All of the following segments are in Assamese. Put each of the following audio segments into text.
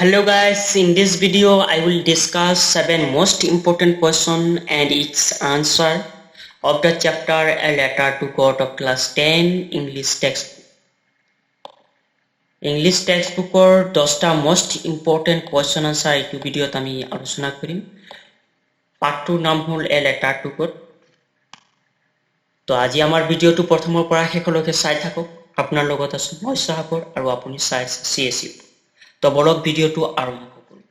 Hello guys, in this video I will discuss 7 most important question and its answer of the chapter A Letter to God of class 10 English textbook. English textbook ৰ 10টা most important question answer এইটো ভিডিঅ'ত আমি আলোচনা কৰিম। পাঠটোৰ নাম হ'ল A Letter to God। তো আজি আমাৰ ভিডিঅ'টো প্ৰথমৰ পৰা শেষলৈকে চাই থাকক। আপোনাৰ লগত আছো মই সাগৰ আৰু আপুনি চাই আছে CSU। তো বলক ভিডিঅ'টো আৰম্ভ কৰোঁ।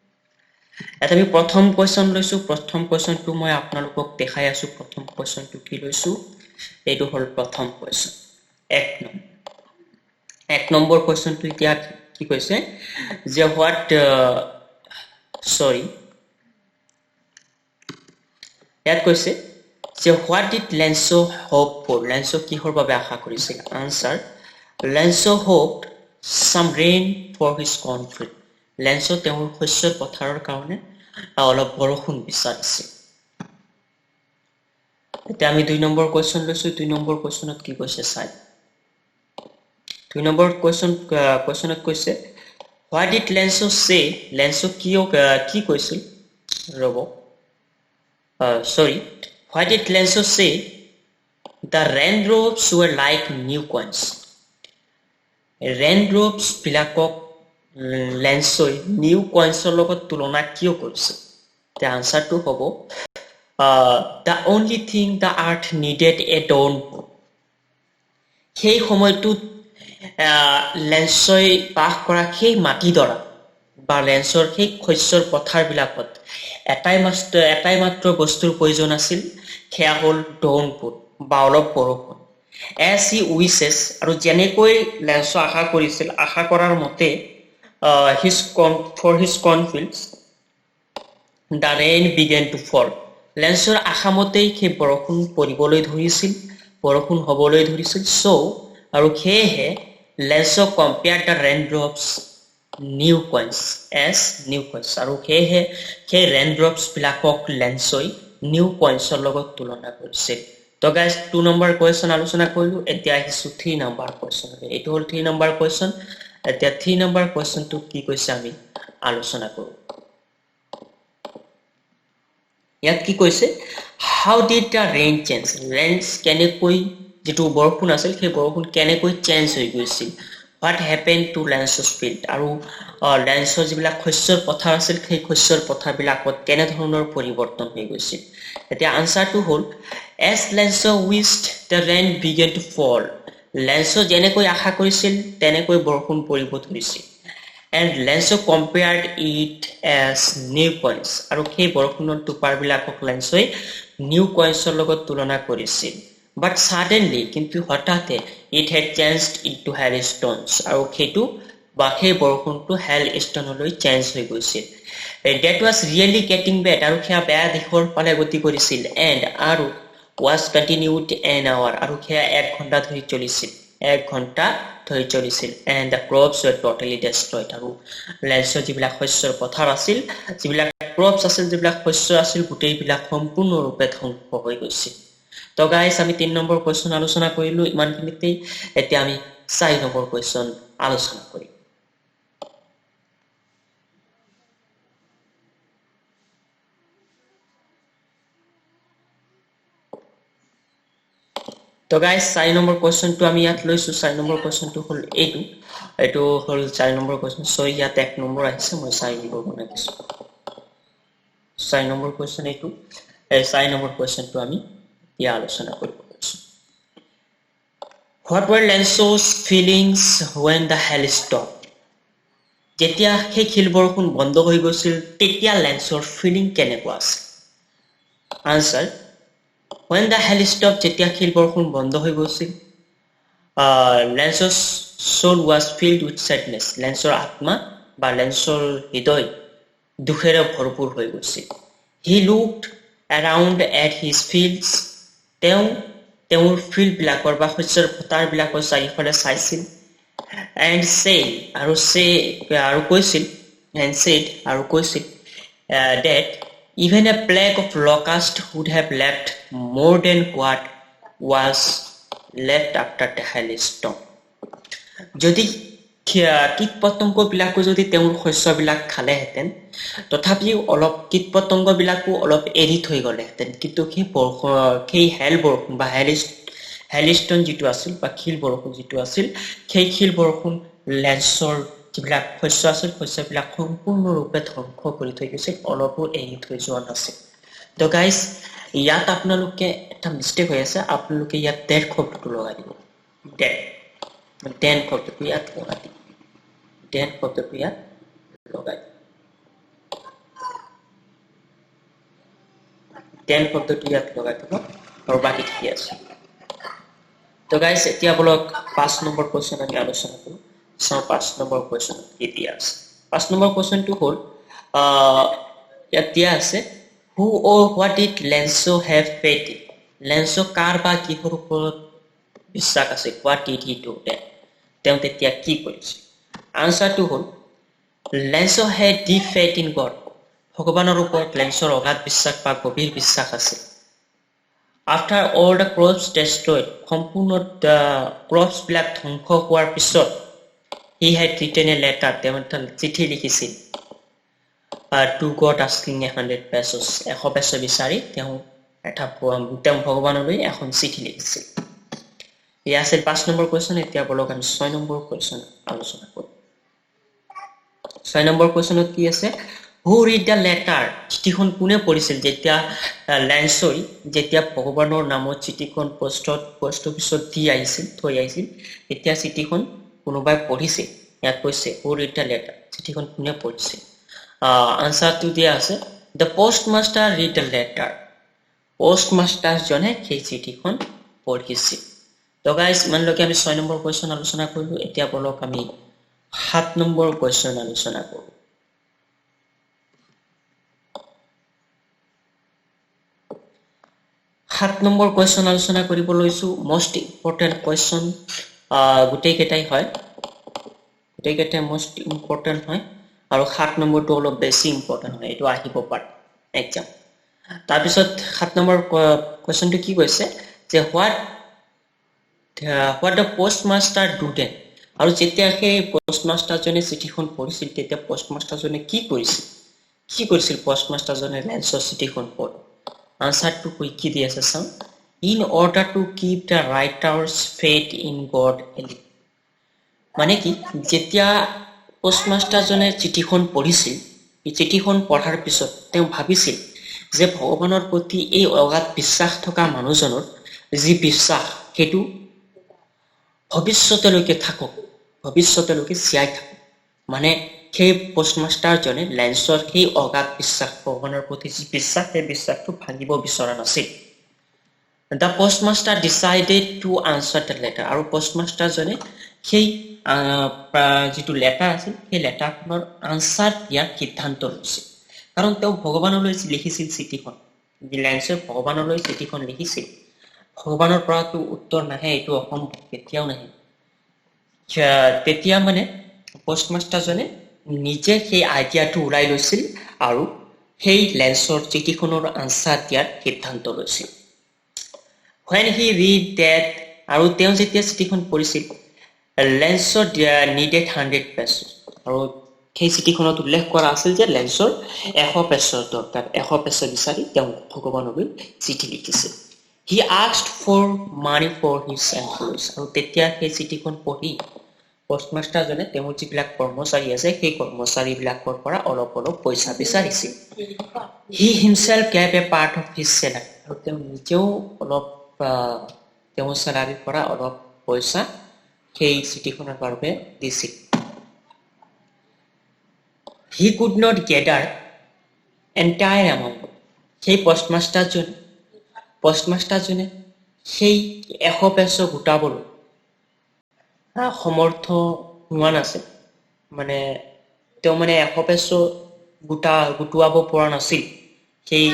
এটা আমি প্ৰথম কুৱেশ্যন লৈছো। প্ৰথম কুৱেশ্যনটো মই আপোনালোকক দেখাই আছো। প্ৰথম কুৱেশ্যনটো কি লৈছো, এইটো হ'ল প্ৰথম কুৱেশ্যন, এক নম্বৰ। এক নম্বৰ কুৱেশ্যনটো এতিয়া কি কৈছে যে ইয়াত কৈছে যে what did Lencho hope for, Lencho কিহৰ বাবে আশা কৰিছিল? Answer, Lencho hoped some rain for his cornfield. Lencho তেওঁৰ শস্যৰ পথাৰৰ কাৰণে অলপ বৰষুণ বিচাৰিছিল। এতিয়া আমি দুই নম্বৰ কুৱেশ্যন লৈছো। দুই নম্বৰ কুৱেশ্যনত কি কৈছে চাই। দুই নম্বৰ কুৱেশ্যনত কৈছে what did Lencho say, Lencho কি কৈছিল, ৰ'ব, sorry, what did Lencho say the raindrops were like new coins. Raindrops বিলাকক লেন্সই নিউ কইন্সৰ লগত তুলনা কিয় কৰিছে? এতিয়া আনচাৰটো হ'ব the only thing the earth needed a downpour. সেই সময়টোত লেন্সই বাস কৰা সেই মাটিডৰা বা লেন্সৰ সেই শস্যৰ পথাৰবিলাকত এটাই মাত্ৰ বস্তুৰ প্ৰয়োজন আছিল, সেয়া হ'ল ডাউনপুৰ বা অলপ বৰষুণ। এজ হি উইচেছ, আৰু যেনেকৈ লেন্সো আশা কৰিছিল, আশা কৰাৰ মতে for his cornfields the rain began to fall. লেন্সৰ আশা মতেই সেই বৰষুণ পৰিবলৈ ধৰিছিল, বৰষুণ হ'বলৈ ধৰিছিল। চ' আৰু সেয়েহে Lencho compare the raindrops new coins as new coins, আৰু সেয়েহে সেই ৰেইনড্ৰপছবিলাকক লেন্সই নিউ কইন্সৰ লগত তুলনা কৰিছিল। তো গাইজ 2 নম্বৰ কুৱেশ্যন আলোচনা কৰিলো। এতিয়া আহিছো 3 নম্বৰ কুৱেশ্যনলৈ। এইটো হ'ল 3 নম্বৰ কুৱেশ্যন। এতিয়া 3 নম্বৰ কুৱেশ্যনটো কি কৈছে আমি আলোচনা কৰো। ইয়াত কি কৈছে, how did the rain change, rains কেনেকৈ, যিটো বৰষুণ আছিল সেই বৰষুণ কেনেকৈ চেঞ্জ হৈ গৈছিল। What happen to Lencho's field, আৰু লেন্সৰ যিবিলাক শস্যৰ পথাৰ আছিল সেই শস্যৰ পথাৰবিলাকত কেনেধৰণৰ পৰিৱৰ্তন হৈ গৈছিল। এতিয়া আনচাৰটো হ'ল as Lencho wished the rain began to fall. Lencho যেনেকৈ আশা কৰিছিল তেনেকৈ বৰষুণ পৰিব ধৰিছিল। And Lencho compared it as new coins, আৰু সেই বৰষুণৰ টোপাৰবিলাকক লেন্সই নিউ কইন্সৰ লগত তুলনা কৰিছিল। বাট ছাডেনলি, কিন্তু হঠাতে, it had changed into hailstones, আৰু সেইটো বা সেই বৰষুণটো হেল ষ্ট'নলৈ চেঞ্জ হৈ গৈছিল। That was really getting bad, আৰু সেয়া বেয়া দিশৰ ফালে গতি কৰিছিল। এণ্ড আৰু ৱাজ কণ্টিনিউড এন আৱাৰ, আৰু সেয়া 1 ঘণ্টা ধৰি চলিছিল, 1 ঘণ্টা ধৰি চলিছিল। And the crops were totally destroyed, আৰু লেন্সৰ যিবিলাক শস্যৰ পথাৰ আছিল, যিবিলাক ক্ৰপছ আছিল, যিবিলাক শস্য আছিল, গোটেইবিলাক সম্পূৰ্ণৰূপে ধ্বংস হৈ গৈছিল। তো গাইজ আমি 3 নম্বৰ কুৱেশ্যন আলোচনা কৰিলো ইমানখিনিতেই। এতিয়া আমি 4 নম্বৰ কুৱেশ্যন আলোচনা কৰিম। তো গাইজ 4 নম্বৰ কুৱেশ্যনটো আমি ইয়াত লৈছো। 4 নম্বৰ কুৱেশ্যনটো হ'ল এইটো, এইটো হ'ল 4 নম্বৰ কুৱেশ্যন। চ' ইয়াত 1 নম্বৰ আহিছে, মই 4 নম্বৰ বনাই দিছো। 4 নম্বৰ কুৱেশ্যন এইটো। এই 4 নম্বৰ কুৱেশ্যনটো আমি এতিয়া আলোচনা কৰিব গৈছো। What were Lencho's feelings when the hail stopped? যেতিয়া সেই শিল বৰষুণ বন্ধ হৈ গৈছিল তেতিয়া লেন্সৰ ফিলিং কেনেকুৱা আছিল? Answer, when the hail stopped, যেতিয়া শিল বৰষুণ বন্ধ হৈ গৈছিল, Lencho's soul was filled with sadness. লেন্সৰ আত্মা বা লেন্সৰ হৃদয় দুখেৰে ভৰপূৰ হৈ গৈছিল। He looked around at his fields, তেওঁ তেওঁৰ ফিল্ডবিলাকৰ বা শস্যৰ পথাৰবিলাকৰ চাৰিওফালে চাইছিল। এণ্ড ছেড, আৰু ছে আৰু কৈছিল, এণ্ড ছেড আৰু কৈছিল that even a plague of locust would have left more than what was left after the hailstorm. যদি কীট পতংগবিলাকো যদি তেওঁৰ শস্যবিলাক খালেহেঁতেন, তথাপিও অলপ কীট পতংগবিলাকো অলপ এৰি থৈ গ'লেহেঁতেন, কিন্তু সেই বৰষুণ, সেই হেল বৰষুণ বা হেলিষ্টন যিটো আছিল বা শিল বৰষুণ যিটো আছিল, সেই শিল বৰষুণ লেন্সৰ যিবিলাক শস্য আছিল শস্যবিলাক সম্পূৰ্ণৰূপে ধ্বংস কৰি থৈ গৈছিল, অলপো এৰি থৈ যোৱা নাছিল। তো গাইজ, ইয়াত আপোনালোকে এটা মিষ্টেক হৈ আছে, আপোনালোকে ইয়াত ডেৰ শব্দটো লগাই দিব, ডেন শব্দটো ইয়াত লগাই দিব, ডেন শব্দটো ইয়াত লগাই দিব, ডেন শব্দটো ইয়াত লগাই দিব আৰু বাকী ঠিকে আছে। তো গাইজ, এতিয়া বলক 5 নম্বৰ কুৱেশ্যন আমি আলোচনা কৰোঁ। চাওঁ 5 নম্বৰ কুৱেশ্যন কি দিয়া আছে। 5 নম্বৰ কুৱেশ্যনটো হ'ল, ইয়াত দিয়া আছে who or what did Lencho have faith in? Lencho কাৰ বা কিহৰ ওপৰত বিশ্বাস আছে? What did he do then? তেওঁ তেতিয়া কি কৰিছিল? আনচাৰটো হ'ল Lencho had deep faith in God. ভগৱানৰ ওপৰত লেন্সৰ অগাধ বিশ্বাস বা গভীৰ বিশ্বাস আছিল। After all the crops destroyed, সম্পূৰ্ণ ক্ৰপছবিলাক ধ্বংস হোৱাৰ পিছত he had written a letter, তেওঁ এটা চিঠি লিখিছিল to God asking 100 pesos, 100 পেছো বিচাৰি তেওঁ ভগৱানলৈ এখন চিঠি লিখিছিল। এয়া আছিল 5 নম্বৰ কুৱেশ্যন। এতিয়া বলক আমি 6 নম্বৰ কুৱেশ্যন আলোচনা কৰোঁ। 6 নম্বৰ কুৱেশ্যনত কি আছে? Who read the letter? চিঠিখন কোনে পঢ়িছিল? যেতিয়া লেন্সই যেতিয়া ভগৱানৰ নামত চিঠিখন পোষ্ট অফিচত দি আহিছিল, থৈ আহিছিল, তেতিয়া চিঠিখন কোনোবাই পঢ়িছিল। ইয়াত কৈছে who read the letter, চিঠিখন কোনে পঢ়িছিল? আনচাৰটো দিয়া আছে the postmaster read the letter, পোষ্টমাষ্টাৰজনে সেই চিঠিখন পঢ়িছিল। তো গাইজ, ইমানলৈকে আমি 6 নম্বৰ কুৱেশ্যন আলোচনা কৰিলোঁ। এতিয়া বলক আমি 7 নম্বৰ কুৱেশ্যন আলোচনা কৰোঁ। 7 নম্বৰ কুৱেশ্যন আলোচনা কৰিব লৈছোঁ। মষ্ট ইম্পৰ্টেণ্ট কুৱেশ্যন গোটেইকেইটাই হয়, গোটেইকেইটাই মষ্ট ইম্পৰ্টেণ্ট হয় আৰু 7 নম্বৰটো অলপ বেছি ইম্পৰ্টেণ্ট হয়, এইটো আহিব পাৰে এক্সাম। তাৰপিছত 7 নম্বৰ কুৱেশ্যনটো কি কৈছে যে what the postmaster do then? আৰু যেতিয়া সেই পোষ্টমাষ্টাৰজনে চিঠিখন পঢ়িছিল তেতিয়া পোষ্টমাষ্টাৰজনে কি কৰিছিল? কি কৰিছিল পোষ্টমাষ্টাৰজনে লেন্সৰ চিঠিখন পঢ়ি? আনচাৰটো কৈ কি দি আছে চাওঁ। In order to keep the writer's faith in God alive. মানে কি, যেতিয়া পোষ্টমাষ্টাৰজনে চিঠিখন পঢ়িছিল, চিঠিখন পঢ়াৰ পিছত তেওঁ ভাবিছিল যে ভগৱানৰ প্ৰতি এই অগাধ বিশ্বাস থকা মানুহজনৰ যি বিশ্বাস সেইটো ভৱিষ্যতলৈকে থাকক, ভৱিষ্যতলৈকে জীয়াই থাকক। মানে সেই পোষ্টমাষ্টাৰজনে লেন্সৰ সেই অগাধ বিশ্বাস, ভগৱানৰ প্ৰতি যি বিশ্বাস, সেই বিশ্বাসটো ভাঙিব বিচৰা নাছিল। The postmaster decided to answer the letter. আৰু পোষ্টমাষ্টাৰজনে সেই যিটো লেটাৰ আছিল সেই লেটাৰখনৰ আনচাৰ দিয়াৰ সিদ্ধান্ত লৈছিল। কাৰণ তেওঁ ভগৱানলৈ লিখিছিল চিঠিখন, লেন্সে ভগৱানলৈ চিঠিখন লিখিছিল, ভগৱানৰ পৰাতো উত্তৰ নাহে, এইটো অসম্ভৱ, কেতিয়াও নাহে। তেতিয়া মানে পোষ্টমাষ্টাৰজনে নিজে সেই আইডিয়াটো ওলাই লৈছিল আৰু সেই লেন্সৰ চিঠিখনৰ আনচাৰ দিয়াৰ সিদ্ধান্ত লৈছিল। When he read that, আৰু তেওঁ যেতিয়া চিঠিখন পঢ়িছিল, লেন্সৰ needed 100 pesos, আৰু সেই চিঠিখনত উল্লেখ কৰা আছিল যে লেন্সৰ 100 পেছৰ দৰকাৰ, 100 পেছ বিচাৰি তেওঁ ভগৱানলৈ চিঠি লিখিছিল। He asked for money for his employees. আৰু তেতিয়া সেই চিঠিখন পঢ়ি পোষ্টমাষ্টাৰজনে তেওঁৰ যিবিলাক কৰ্মচাৰী আছে সেই কৰ্মচাৰীবিলাকৰ পৰা অলপ অলপ পইচা বিচাৰিছিল। He himself gave a part of his salary. আৰু তেওঁ নিজেও অলপ তেওঁৰ চেলাৰীৰ পৰা অলপ পইচা সেই চিঠিখনৰ বাবে দিছিল। He could not gather entire amount. সেই পোষ্টমাষ্টাৰজনে সেই 100 পেছো গোটাবলৈ সমৰ্থ হোৱা নাছিল। মানে তেওঁ মানে 100 পেছো গোটোৱাব পৰা নাছিল। সেই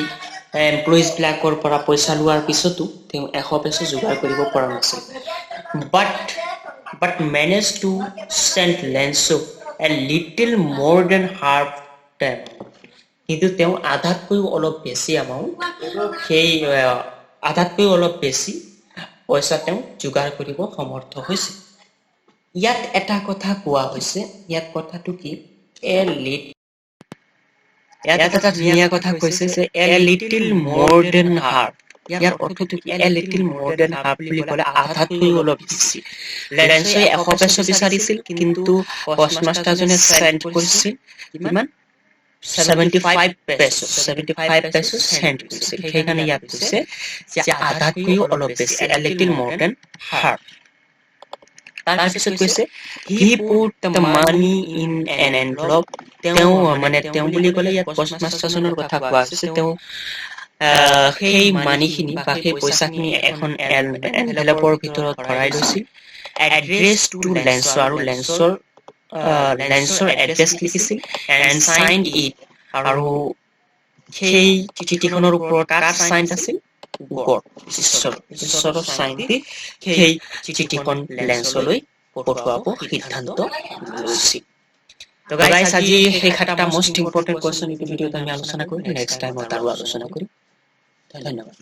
এমপ্লয়িজবিলাকৰ পৰা পইচা লোৱাৰ পিছতো তেওঁ 100 পেছো যোগাৰ কৰিব পৰা নাছিল। But managed to send Lencho a little more than half the amount. কিন্তু তেওঁ আধাতকৈও অলপ বেছি এমাউণ্ট, সেই আধাতকৈও অলপ বেছি পইচা তেওঁ যোগাৰ কৰিব সমৰ্থ হৈছিল। ইয়াত এটা কথা কোৱা হৈছে। ইয়াত কথাটো কি? এ লিট ইয়াত এটা ধুনীয়া কথা কৈছে যে "a little more than half"। ইয়াৰ অৰ্থটো কি? "A little more than half" বুলি ক'লে আধাতকৈ অলপ বেছি। লেন্সই 100 পেচো বিচাৰিছিল, কিন্তু পষ্টমাষ্টাৰজনে চেণ্ড কৰিছিল কিমান? 75 peso। 75 peso send কৰিছিল। সেইকাৰণে ইয়াত কৈছে যে আধাতকৈও অলপ বেছি, "a little more than half"। তাৰপিছত কৈছে, "He put the money in an envelope"। তেওঁ, মানে তেওঁ বুলি ক'লে ইয়াত পষ্ট মাষ্টাৰজনৰ কথা কোৱা হৈছে, তেওঁ সেই মানিখিনি বা সেই পইচাখিনি এখন এনভেলপৰ ভিতৰত ভৰাই লৈছিল, এড্ৰেছ টু লেন্সৰ, আৰু লেন্সৰ এড্ৰেছ লিখিছিল, এণ্ড চাইন it, আৰু সেই চিঠিখনৰ ওপৰত কাৰ চাইন আছিল? গড, ঈশ্বৰ। ঈশ্বৰৰ চাইন দি সেই চিঠিখন লেন্সলৈ পঠোৱাব সিদ্ধান্ত লৈছিল। তো গাইস, আজি সেই সাতটা মষ্ট ইম্পৰ্টেণ্ট কুৱেশ্যন এইটো ভিডিঅ'ত আমি আলোচনা কৰিম। নেক্সট টাইমত আৰু আলোচনা কৰিম। ধন্যবাদ।